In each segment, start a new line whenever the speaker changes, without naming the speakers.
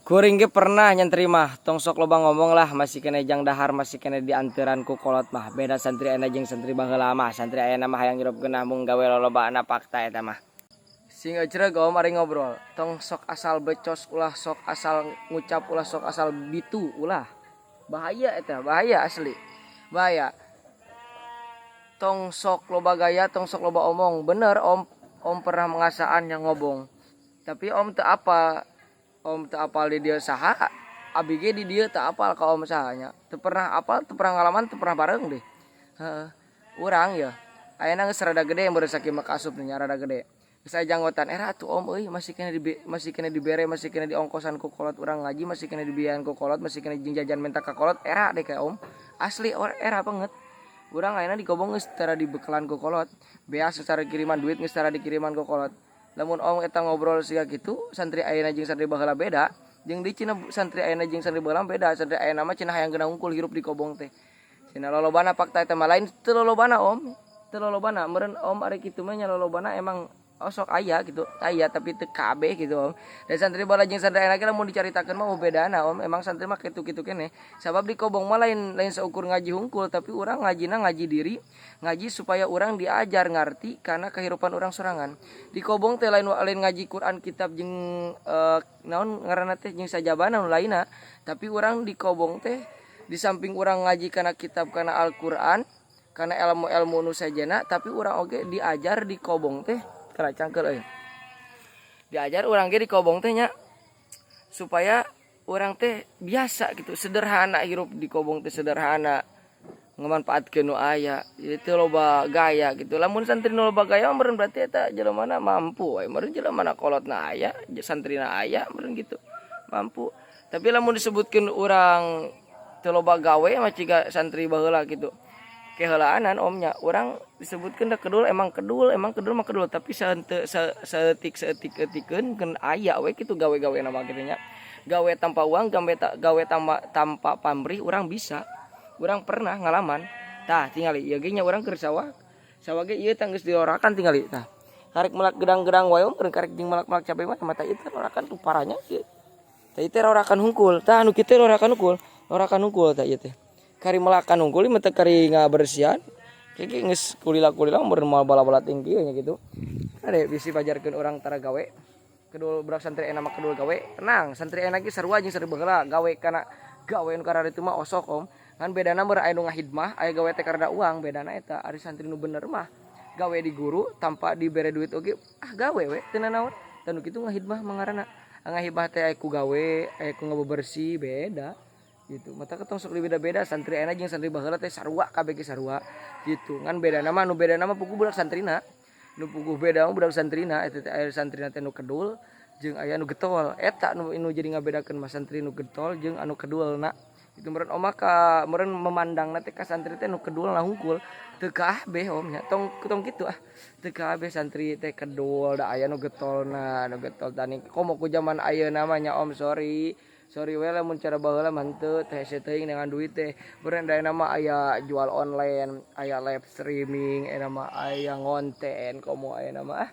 Kuring ge pernah nyantri mah, tong sok loba ngomong lah, masih keneh jang dahar, masih keneh dianteran ku kolot mah. Beda santri ayeuna jeung santri baheula mah, santri ayeuna mah hayang hirup geunah mung gawe lolobana, fakta eta mah. Sing ecreg, Om, ari ngobrol, tong sok asal becos, ulah sok asal ngucap, ulah sok asal bitu, ulah. Bahaya eta, bahaya asli. Bahaya. Tong sok loba gaya, tong sok loba omong. Bener, Om, Om pernah mengasaan yang ngobong. Tapi Om teu apa, Om teu apal di dieu saha, abi ge di dieu teu apal ka Om sahanya. Teu pernah apal, teu pernah ngalaman, teu pernah bareng deh. Heeh. Urang ya, ayeuna geus rada gede yang baru sakieu mah kaasup nya, rada gede. Geus aya janggotan era atuh, Om, euy, masih keneh dibere, masih keneh diongkosan ku kolot urang ngaji, masih keneh dibiayaan ku kolot, masih keneh jeung jajan menta ka kolot, era deh kayak Om. Asli era banget. Urang ayeuna di kobong geus tara dibekalan ku kolot. Beas secara kiriman duit geus tara dikiriman ku kolot. Lamun Om eta ngobrol siga kitu, santri ayeuna jeung santri baheula beda. Jeung di Cina santri ayeuna jeung santri baheula beda. Santri ayeuna mah cenah hayang geunah hungkul hirup di kobong teh. Cenah lolobana, fakta eta mah lain teu lolobana, Om. Teu lolobana meureun, Om, ari kitu mah nya lolobana emang osok aya gitu, aya tapi teu kabeh gitu, Om. Dan santri baheula jeung santri ayeuna ge lamun dicaritakeun mah, oh, bedana, Om. Emang santri mah kitu-kitu keneh. Sabab di kobong mah lain lain seukur ngaji hungkul, tapi urang ngajina ngaji diri, ngaji supaya urang diajar ngarti karena kehidupan urang sorangan. Di kobong teh lain lain ngaji Quran, kitab jeung naon ngaranna teh, jeung sajabana nu lainna, tapi urang di kobong teh di samping urang ngaji kana kitab, kana Al-Qur'an, kana ilmu-ilmu nu sajena, tapi urang oge diajar di kobong teh kana cangkeul euy. Diajar urang ge di kobong teh nya supaya urang teh biasa gitu, sederhana hirup di kobong teh, sederhana ngamanfaatkeun nu aya, jadi teu loba gaya gitu. Lamun santri nu loba gaya mah meureun berarti eta jelemana mampu we, meureun jelemana kolotna aya, santrina aya meureun gitu, mampu. Tapi lamun disebutkeun urang teu loba gawe mah ciga santri baheula gitu, keheulaanan, Om, nya. Urang disebutkeun da kedul, emang kedul, emang kedul mah kedul, tapi sahenteu saeutik saeutik eutikeun keun aya we kitu gawe-gawe mah kitu nya. Gawe tanpa uang, gawe gawe tanpa tanpa pamrih urang bisa, urang pernah ngalaman. Tah, tingali ieu ge nya, urang keur sawah, sawah ge ieu tah geus dilorakan, tingali tah. Karek melak gedang-gedang wae, Om, karek jeung melak-melak cabe mah mata ieu teh rorakan tuh parahnya ieu. Tah, ieu teh rorakan hungkul, tah anu kitu rorakan hungkul, rorakan hungkul tah ieu teh. Kari melakan hungkul mah teh kari ngabersihan. Kieu geus kulila-kulila meureun moal bala-bala tinggi nya gitu. Ade bisi pajarkeun urang tara gawe. Kedul budak santri enak mah kedul gawe. Tenang, santri enak ge sarua jeung santri baheula gawe kana gawe nu kararitu mah osok, Om. Ngan bedana meureun aya nu ngahidmah, aya gawe teh karena uang, bedana eta. Ari santri nu bener mah gawe di guru tanpa dibere duit oge, ah, gawe we teu nanaon. Tah, nu kitu ngahidmah mah ngaranna. Ngahidmah teh aya ku gawe, aya ku ngabebersih, beda gitu. Mata ketong sok beda-beda santri ayeuna jeung santri baheula teh sarua kabeh ge, sarua gitu. Ngan bedana mah, nu bedana mah puguh budak santrina. Nu puguh beda mah budak santrina eta teh, aya santrina teh nu kedul jeung aya nu getol. Eta nu nu jadi ngabedakeun mah santri nu getol jeung anu kedulna. Itu meureun Om mah ka meureun memandangna teh ka santri teh nu kedulna hungkul. Teu kabeh, Om, nya. Tong tong kitu ah. Teu kabeh santri teh kedul, da aya nu getolna, nu getol tani. Komo ku zaman ayeuna mah nya, Om, sorry. Sorry we, lamun cara baheula mah henteu teh hese teuing dengan duit teh. Meureun ayeuna mah aya jual online, aya live streaming, ayeuna mah aya ngonten, komo ayeuna mah ah.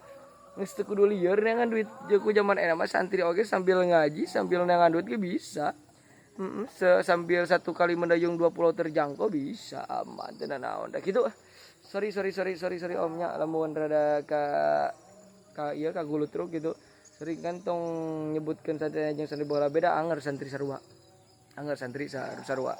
Geus teu kudu lieur neangan duit ku zaman ayeuna mah, santri oge sambil ngaji sambil neangan duit ge bisa. Sambil satu kali mendayung dua pulau terjangkau bisa, aman teu nanaon da kitu. Sorry, sorry, sorry, sorry, sorry, Om, nya, lamun rada ka ieu ka gulutruk gitu. Sering kan tong nyebutkeun santri jeung santri baheula beda, anger santri sarua. Anger santri sarua.